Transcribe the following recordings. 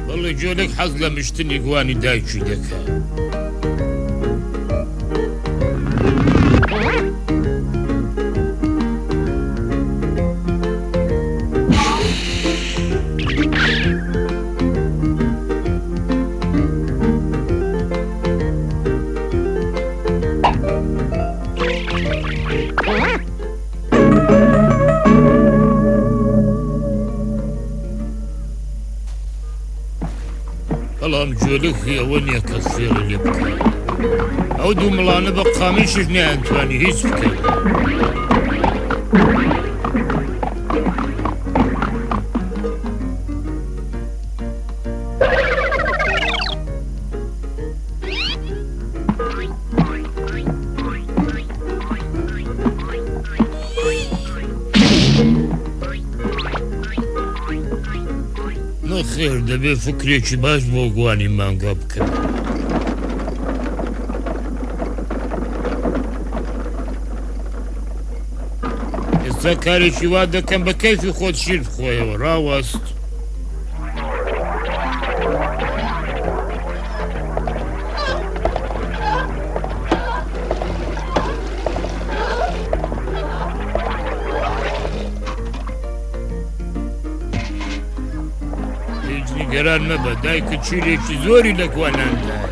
بەڵێ جۆلک حەز لە مشتنی گوانی دایکی دەکا. بەڵام جۆلک هی ئەوە نییە کەس فێڵی لێ بکات. ئەو دوو مڵانە بە قامیشیش نەیانتوانی هیچ بکەن. نەخێر دەبێ فکرێکی باش بۆ گوانی مانگا بکەم. ئێستا کارێکی وا دەکەم بە کەیفی خۆت شیر بخۆیەوە ڕاوەست. هیچ نیگەران مەبە دایکت شیرێکی زۆری لە گواناندایە.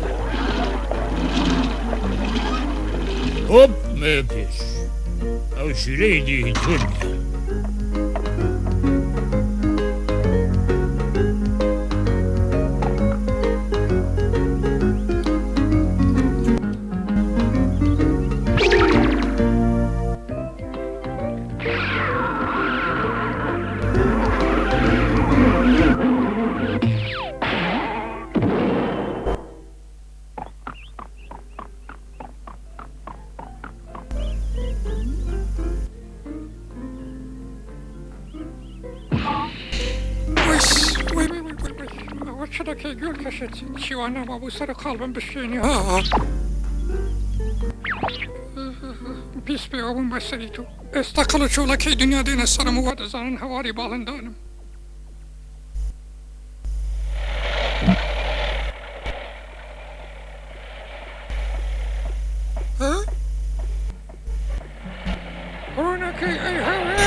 هۆپ مەیە پێش ئەو شیرەی دی هی تۆ نییە. ئەوە چ دەکەی گوێ کەشت چی وا نەمابوو سەر و قاڵبم بشکێنی پیس پێوە بووم بە سەری تۆ ئێستا قەڵ و چۆڵەکەی دنیا دێنە سەرم و وا دەزانن هەواری باڵندانم. ڕوونەکەی ئەی هەوێ.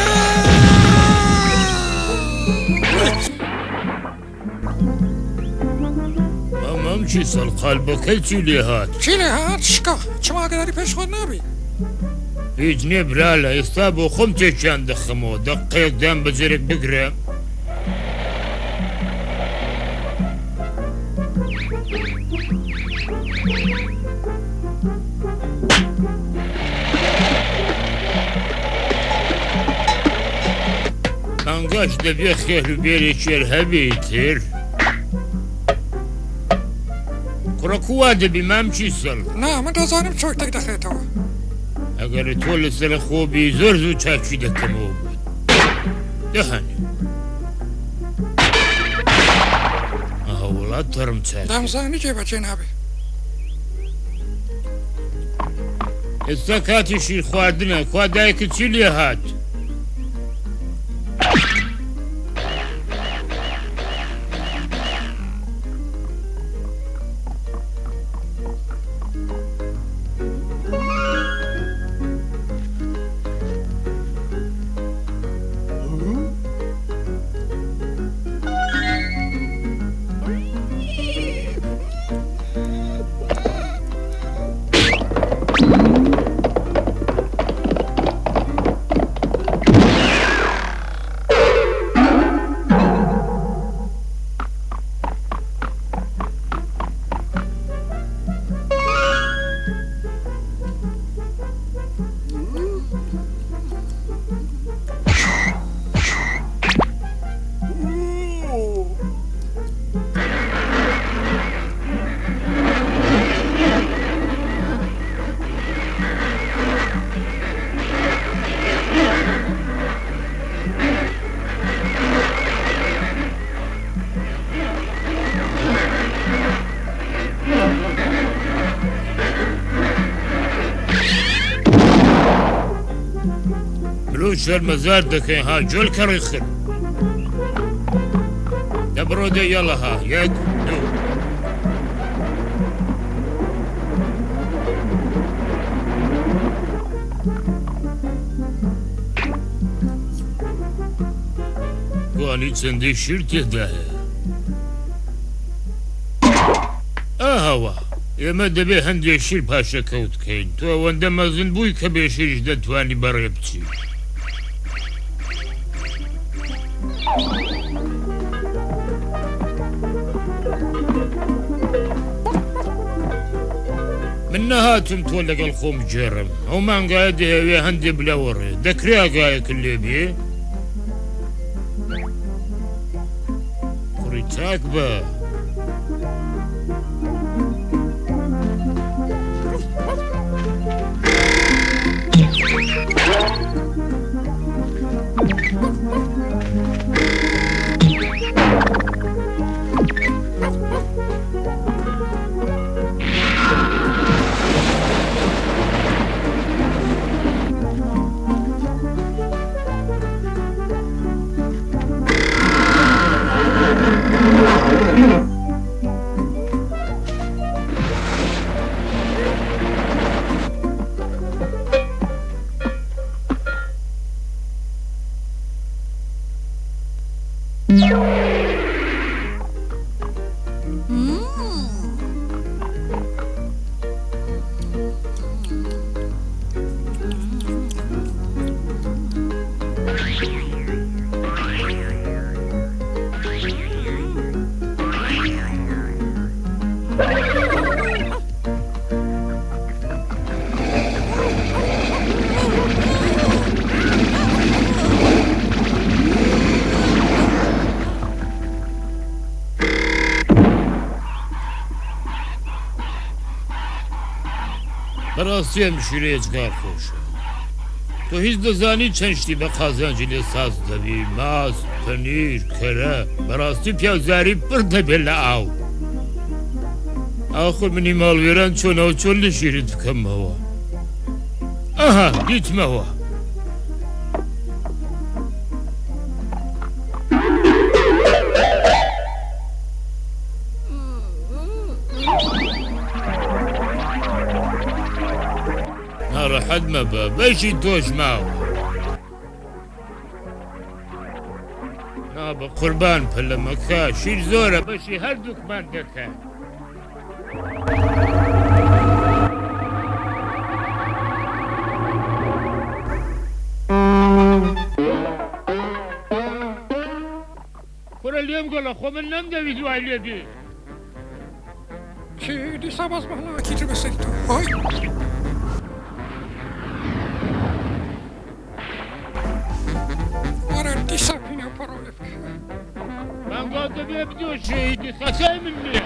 مامم چی سەر قالبەکەی چی لێ هات؟ چی لێ هات؟ شکا چما ئاگاداری پێش خۆت نابی؟ هیچ نییە برالە ئێستا بۆ خۆم تێکیان دەخەمەوە دەقەیەک دان بە جەرگ بگرە. مانگاش دەبێ خێر و بێرێکێر هەبێ ئیتر. کوڕە کو وا دەبی مام کیسەڵ؟ نا من دەزانم چۆن تێک دەخرێتەوە. ئەگەر تۆ لەسەر خۆ بی زۆر زوو چاکی دەکەمەوە بۆت. دەهانێ. ئەها وڵات تەڕم چاک. دەمزانی جێبەجێ نابێ. ئێستا کاتی شیر خواردنە کوا دایکت چی لێ هات؟ مرۆڤ شەرمەزار دەکەین ها جۆل کەڕی خر. دە بڕۆ دە یەڵە ها یەک دوو. گوانی چەندەی شیر تێدایە. ئاهەوە ئێمە دەبێ هەندێ شیر پاشەکەوت کەین تۆ ئەوەندە مەزن بووی کە بێ شیریش دەتوانی بەڕێ بچی. من نەهاتووم تۆ لەگەڵ خۆم بگێڕم ئەو مانگایە دەیەوێ هەندێ بلەوەڕێ دەکرێ ئاگایەکت لێ بێ؟ کوڕی چاک بە. بەڕاستی ئەم شیرە ئێجگار خۆشە. تۆ هیچ دەزانی چەند شتی بە قازانجی لێ ساز دەبی، ماست، پەنیر، کەرە، بەڕاستی پیاو زاری پڕ دەبێت لە ئاو. ئاخر منی ماڵوێران چۆنەوە چۆن لە شیرت بکەمەوە؟ ئەها دیتمەوە. ناڕەحەت مەبە بەشی تۆش ماوە. نا بە قوربان پەلە مەکە شیر زۆرە بەشی هەردووکمان دەکات. کوڕە لێم گەڵە خۆ من نەمدەویست وای لێ بێ. چی دیسا باز بەهڵەوەکی تر بەسەری تۆ هۆی. وەرە دیسا پینە و پەڕۆ لێ بکە. مانگا دەبێ بدۆشێ ئیدی خەتای من نییە.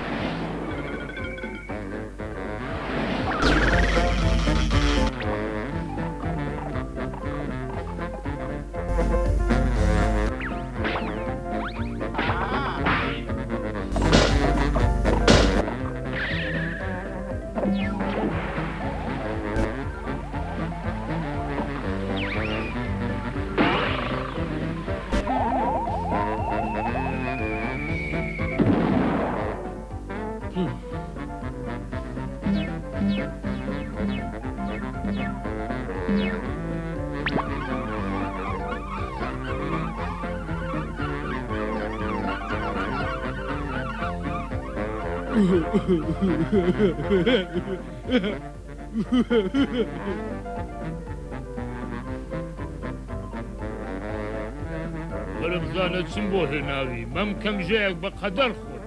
وەرە بزانە چم بۆ هێناوی مەمکەم ژەیەک بە قەدەر خۆت.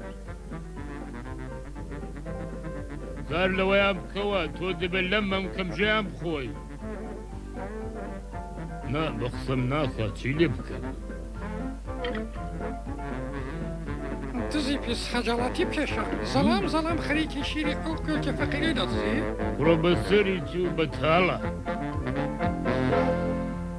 زار لەوەیان بکەوە تۆ دەبێت لەم مەمکەم ژەیان بخۆی. نا بە قسەم ناکا چی لێ بکەم. دزی پیس خەجاڵەتی بکێشە زەڵام زەڵام خەریکی شیری ئەو کۆلکە فەقیرەی دەدزی. کوڕە بەسەری چوو بەتاڵە.